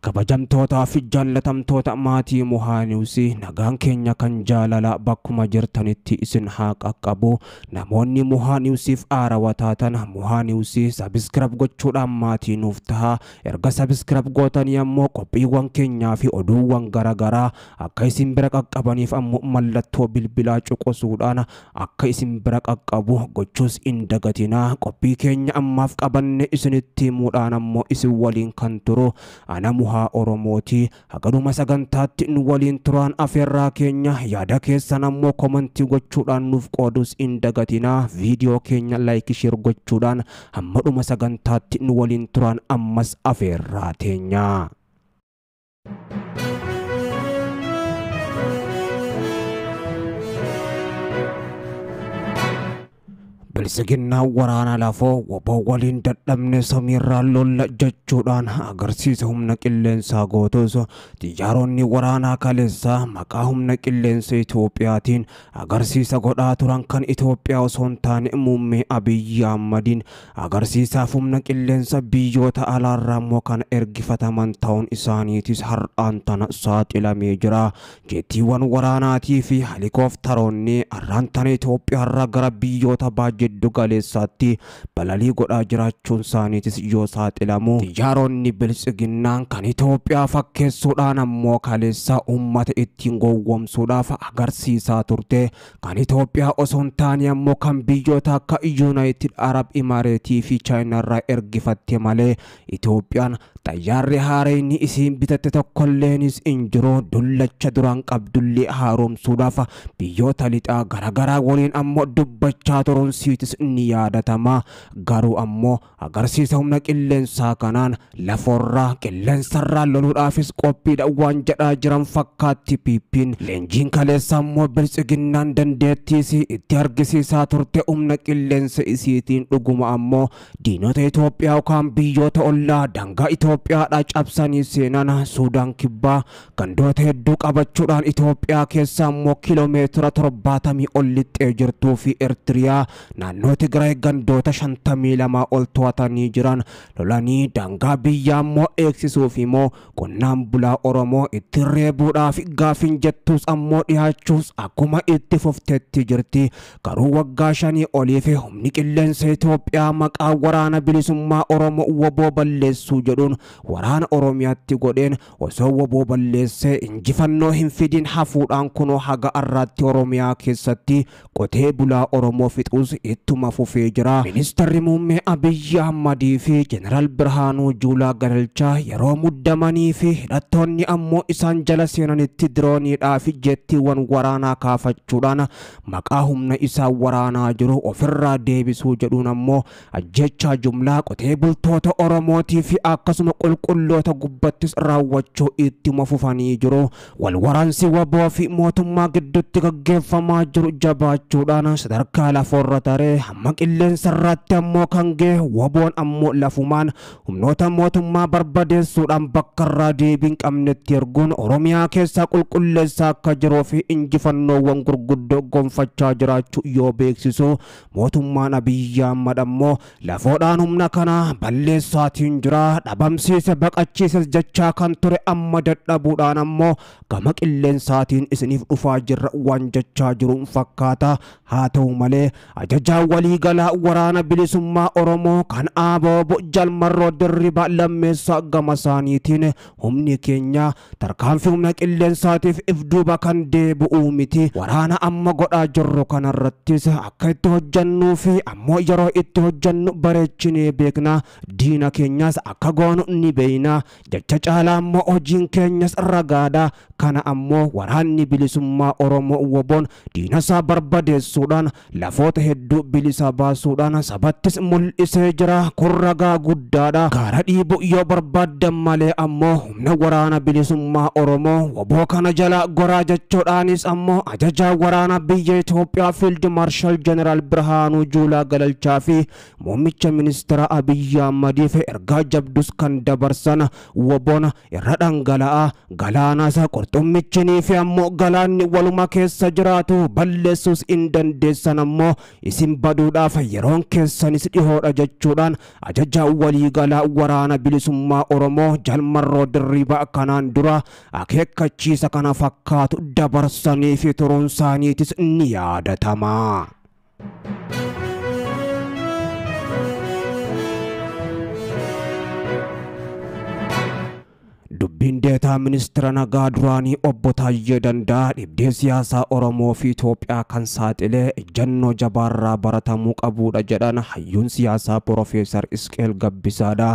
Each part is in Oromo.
Kabajamtootaa fi jaallatamtoota maatii Mohaa News nagaan keenya kan jaalala bakkuma jirtanitti isin haa qaqqabu. Namoonni Mohaa Newsiif haarawaa taatan Mohaa News subscribe gochuudhaan maatii nuuf taha. Erga subscribe gootanii ammoo qophiiwwan keenyaa fi oduuwwan garaagaraa akka isin bira qaqqabaniif ammoo mallattoo bilbilaa cuqusuudhaan akka isin bira qaqqabu gochuus hin dagatinaa. Qophii keenya ammaaf qabanne isinitti himuudhaan ammoo isin waliin kan turu ana Mohaa Oromooti. Hagaduma sagantaatti nu waliin turaan afeerraa keenya yaada keessan ammoo komantii gochuudhaan nuuf qoodus hin dagatinaa. Viidiyoo keenya like share gochuudhaan hamma dhuma sagantaatti nu waliin turaan ammas afeerraa teenya. Bilisiginnaa waraana lafoo woboo waliin dadhabne samiirraa lolla jechuudhaan agarsiisa humna qilleensaa gootus xiyyaaronni waraanaa kaleessaa maqaa humna qilleensa Itoophiyaatiin agarsiisa godhaa turan kan Itoophiyaa osoo hin taane muummee Abiyyi Ahmadiin agarsiisaaf humna qilleensa biyyoota alaarraa immoo kan ergifataman ta'uun isaaniitis har'aan tana saaxilamee jira. Jeettiiwwan waraanaatii fi helikoophtaroonni har'aan tana Itoophiyaarraa gara biyyoota baay'ee giddu galeessaatti balalii godhaa jiraachuun isaaniitis yoo saaxilamu xiyyaaronni bilisiginnaan kan Itoophiyaa fakkeessuudhaan ammoo kaleessa uummata ittiin gowwoomsuudhaaf agarsiisaa turte kan Itoophiyaa osoo hin taane ammoo kan biyyoota akka Yuunaayitid Arab Imareetii fi Chaayinaarraa ergifatte malee Itoophiyaan xayyaarri haareenni isiin bitatte tokkolleenis hin jiru. Dullacha duraan qabdullee haaromsuudhaaf biyyoota lixaa garaagaraa waliin ammoo dubbachaa turuun siitis ni yaadatama. Garuu ammoo agarsiisa humna qilleensaa kanaan laforraa qilleensarraa loluudhaafis qophiidha waan jedhaa jiran fakkaatti piippiin. Leenjiin kaleessa ammoo bilisiginnaan dandeettiis itti argisiisaa turte humna qilleensa isiitiin dhuguma ammoo diinota Itoophiyaa yookaan biyyoota ollaa daangaa Itoophiyaadhaa cabsanii seenan Suudaan kibbaa gandoota hedduu qabachuudhaan Itoophiyaa keessa ammoo kiiloomeetira 70 ol lixxee jirtuu fi Eertiriyaa naannoo Tigraay gandoota 52 ol to'atanii jiran lolanii daangaa biyyaa ammoo eegsisuuf immoo qonnaan bulaa Oromoo itti reebuudhaaf gaafiin jettus ammoo dhiyaachuus akkuma itti fufteetti jirti. Garuu waggaa 5 oliif humni qilleensa Itoophiyaa maqaa waraana bilisummaa Oromoo woboo balleessuu jedhuun waraana Oromiyaatti godheen osoo woboo balleessee injifannoo hin fidin hafuudhaan kunoo haga har'aatti Oromiyaa keessatti qotee bulaa Oromoo fixuus ittuma fufee jira. Ministeerri muummee Abiyyi Ahmadii fi Jeneraal Birhaanuu Juulaa Galalchaa yeroo muddamanii fi hidhattoonni ammoo isaan jala seenanitti dirooniidhaa fi jettiiwwan waraanaa kaafachuudhaan maqaa humna isaa waraanaa jiru ofirraa deebisuu jedhuun ammoo ajjechaa jumlaa qotee bultoota Oromootii fi akkasuma qulqulloota gubbattis raawwachuu ittuma fufanii jiru. Wal waraansi waboo fi mootummaa gidduutti gaggeeffamaa jiru jabaachuudhaan sadarkaa lafoorra taree hamma qilleensarraatti ammoo kan ga'e waboon ammoo lafumaan humnoota mootummaa barbadeessuudhaan bakka irraa deebiin qabnetti erguun Oromiyaa keessaa qulqulleessaa akka jiruu fi injifannoowwan gurguddoo gonfachaa jiraachuu yoo beeksisu mootummaan Abiyyi Ahmad ammoo lafoodhaan humna kana balleessaatiin jira dhabamsiise baqachiises jechaa kan ture amma dadhabuudhaan ammoo gama qilleensaatiin isiniif dhufaa jirra waan jechaa jiruun fakkaata. Haa ta'u malee ajajaa waliigalaa waraana bilisummaa Oromoo kan ABO Jalmarroo Dirribaa Lammeessaa gama isaaniitiin humni keenya tarkaanfii humna qilleensaatiif if duuba kan deebi'uu miti. Waraana amma godhaa jirru kanarrattis akka itti hojjannuu fi ammoo yeroo itti hojjannu bareechinee beekna. Diina keenyas akka goonu ni beekna. Jecha caalaa ammoo hojiin keenyas ragaadha. Kana ammoo waraanni bilisummaa Oromoo woboon diina isaa barbadeessuudhaan lafoota hedduu bilisa baasuudhaan sabattis mul'isee jira. Kun ragaa guddaadha. Gaara dhiibu yoo barbaaddan malee ammoo humna waraana bilisummaa Oromoo woboo kana jala goraa jechuudhaanis ammoo ajajaa waraana biyya Itoophiyaa Fiild Maarshaal Jeneraal Birhaanuu Juulaa Galalchaa fi muummicha ministeera Abiyyi Ahmadiif ergaa jabdus kan kan dabarsan WBOn irra dhangala'aa galaana isa qurxummichinii fi ammoo galaanni waluma keessa jiraatu balleessuus hin dandeessan ammoo isin baduudhaaf yeroon keessanis dhihoodha jechuudhaan ajaja waliigalaa waraana bilisummaa Oromoo Jaal Marroo Dirribii kanaan dura akeekkachiisa kana fakkaatu dabarsanii fi turuun isaaniitis ni yaadatama. Dubbiin deetaa ministeera nagaa duraanii obbo Taayyee Danda'a dhibdee siyaasaa Oromoo fi Itoophiyaa kan saaxilee ejjennoo jabaarraa baratamuu qabudha jedhan hayyuun siyaasaa Piroofeesar Isqeel Gabbisaadha.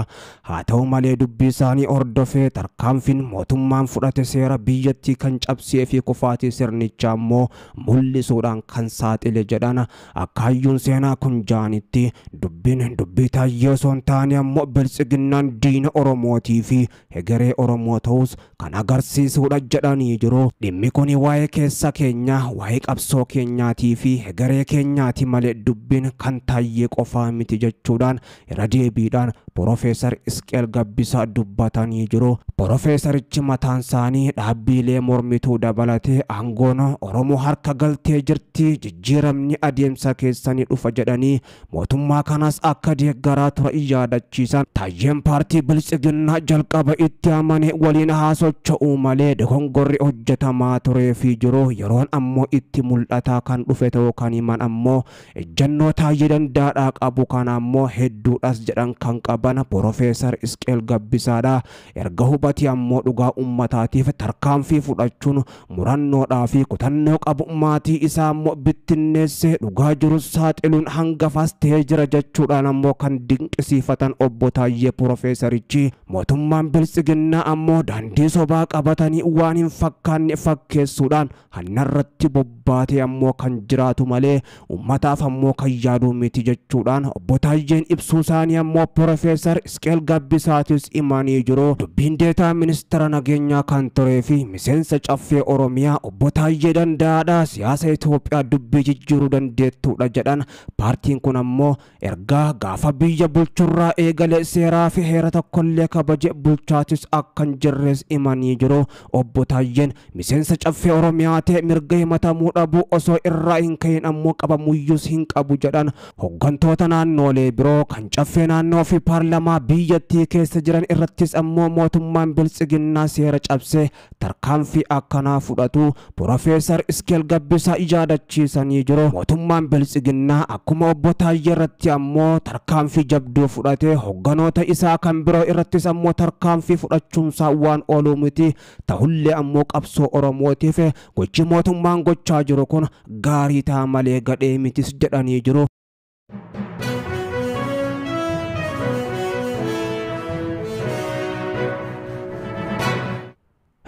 Haa ta'u malee dubbii isaanii hordofee tarkaanfiin mootummaan fudhate seera biyyattii kan cabsee fi kufaatii sirnichaa immoo mul'isuudhaan kan saaxile jedhan. Akka hayyuun seenaa kun jaanitti dubbiin dubbii Taayyee osoo hin taane ammoo biltsiginnaan diina Oromootii fi hegeree Oromoo ta'us kan agarsiisudha jedhanii jiru. Dhimmi kun waa'ee keessa keenyaa, waa'ee qabsoo keenyaatii fi hegeree keenyaati malee dubbiin kan Taayyee qofaa miti jechuudhaan irra deebiidhaan Piroofeesar Isqeel Gabbisaa dubbatanii jiru. Piroofeesarichi mataan isaanii dhaabbiilee mormituu dabalatee aangoon Oromoo harka galtee jirti, jijjiiramni adeemsa keessanii dhufa jedhanii mootummaa kanas akka deeggaraa ture yaadachiisan. Taayyeen paartii biltsiginnaa jalqaba itti amane waliin haasocho'uu malee dogongorri hojjetamaa turee fi jiru yeroon ammoo itti mul'ataa kan dhufe ta'uu kan himan ammoo ejjennoo Taayyee Danda'aadhaa qabu kana ammoo hedduudhas jedhan kan qaban Piroofeesar Isqeel Gabbisaadha. Erga hubate ammoo dhugaa uummataatiif tarkaanfii fudhachuun murannoodhaa fi kutannoo qabu maatii isaa ammoo bittinneessee dhugaa jiru saaxiluun hangafaas ta'ee jira jechuudhaan ammoo kan dinqisiifatan obbo Taayyee Piroofeesarichi mootummaan biltsiginnaa ammoo daandii sobaa qabatanii waan hin fakkaanne fakkeessuudhaan hannarratti bobbaatee ammoo kan jiraatu malee uummataaf ammoo kan yaaduu miti jechuudhaan obbo Taayyeen ibsuu isaanii ammoo Piroofeesar Isqeel Gabbisaatis himanii jiru. Dubbiin deetaa ministeera nageenyaa kan turee fi miseensa caffee Oromiyaa obbo Taayyee Danda'aadha siyaasa Itoophiyaa dubbii jijjiiruu dandeettuudha jedhan. Paartiin kun ammoo ergaa gaafa biyya bulchurraa eegale seeraa fi heera tokkollee kabaje bulchaatis akka hin jirres himanii jiru. Obbo Taayyeen miseensa caffee Oromiyaa ta'e mirga himatamuu dhabuu osoo irraa hin ka'in ammoo qabamuyyuus hin qabu jedhan. Hooggantoota naannoolee biroo kan caffee naannoo fi paarlamaa biyyattii keessa jiran irrattis ammoo mootummaan biltsiginnaa seera cabsee tarkaanfii akkanaa fudhatu Piroofeesar Isqeel Gabbisaa yaadachiisanii jiru. Mootummaan biltsiginnaa akkuma obbo Taayyee irratti ammoo tarkaanfii jabduu fudhatee hoogganoota isaa kan biroo irrattis ammoo tarkaanfii fudhachuunsaa waan ooluu miti. Ta'ullee ammoo qabsoo Oromootiif gochi mootummaan gochaa jiru kun gaarii ta'a malee gadhee mitis jedhanii jiru.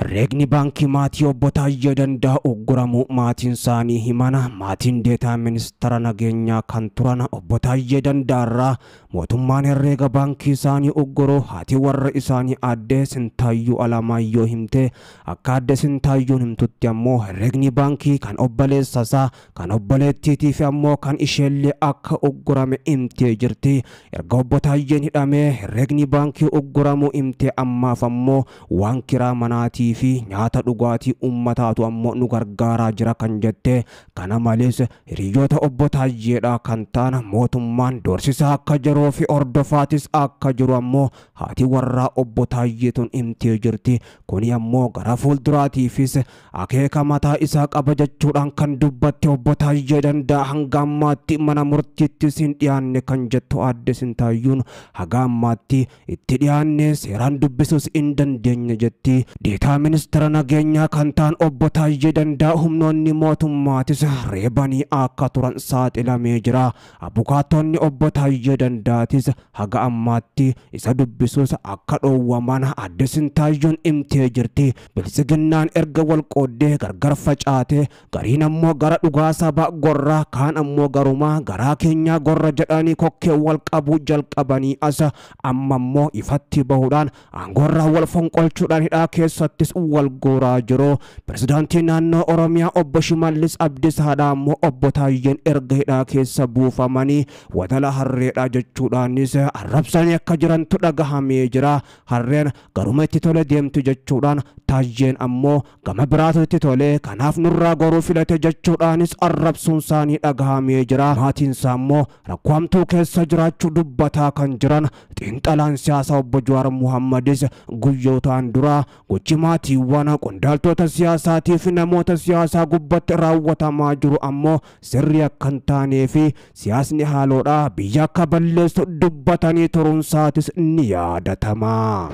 Herreegni baankii maatii obbo Taayyee Danda'a ugguramuu maatiin isaanii himana. Maatiin deetaa ministeera nageenyaa kan turan obbo Taayyee Danda'arraa mootummaan herreega baankii isaanii ugguruu haati warra isaanii aadde Sintaayyuu Alamaayyoo himte. Akka aadde Sintaayyuun himtutti ammoo herreegni baankii kan obboleessa isaa kan obboleettiitii fi ammoo kan isheellee akka uggurame himtee jirti. Erga obbo Taayyeen hidhamee herreegni baankii ugguramuu himte ammaaf ammoo waan kiraa manaatii fi nyaata dhugaatii uummataatu ammoo nu gargaaraa jira kan jette. Kana malees hiriyoota obbo Taayyeedha kan ta'an mootummaan doorsisaa akka jiruu fi hordofaatis akka jiru ammoo haati warraa obbo Taayyeetuun himtee jirti. Kuni ammoo gara fuulduraatiifis akeeka mataa isaa qaba jechuudhaan kan dubbatte obbo Taayyee Danda'a hanga ammaatti mana murtiittis hin dhiyaanne kan jettu aadde Sintaayyuun haga ammaatti itti dhiyaanne seeraan dubbisuus hin dandeenye jetti. Deetaa ministeera nageenyaa kan ta'an obbo Taayyee Danda'a humnoonni mootummaatis reebanii akka turan saaxilamee jira. Abukaatonni obbo Taayyee Danda'atis haga ammaatti isa dubbisuus akka dhoowwaman aadde Sintaayyuun himtee jirti. Biltsiginnaan erga wal qooddee gargar facaate gariin ammoo gara dhugaa saba gorra kaan ammoo garumaa garaa keenyaa gorra jedhanii kokkee wal qabuu jalqabanii as amma ammoo ifatti bahuudhaan aangoorraa wal fonqolchuudhaan hidhaa keessattis wal guuraa jiru. Pirezidaantii naannoo Oromiyaa obbo Shimallis Abdiisaadha ammoo obbo Taayyeen erga hidhaa keessa buufamanii wadala harreedha jechuudhaanis arrabsanii akka jirantu dhagahamee jira. Harreen garuma itti tole deemtu jechuudhaan Taayyeen ammoo gama biraatu itti tole kanaaf nurraa goruu filate jechuudhaanis arrabsuun isaanii dhagahamee jira. Maatiin isaa ammoo rakkoo hamtuu keessa jiraachuu dubbataa kan jiran xiinxalaan siyaasaa obbo Jawaar Muhammadis guyyootaan dura gochi maatiiwwan qondaaltota siyaasaatii fi namoota siyaasaa gubbatti raawwatamaa jiru ammoo sirrii akka hin taanee fi siyaasni haaloodha biyya akka balleessu dubbatanii turuun isaatis ni yaadatama.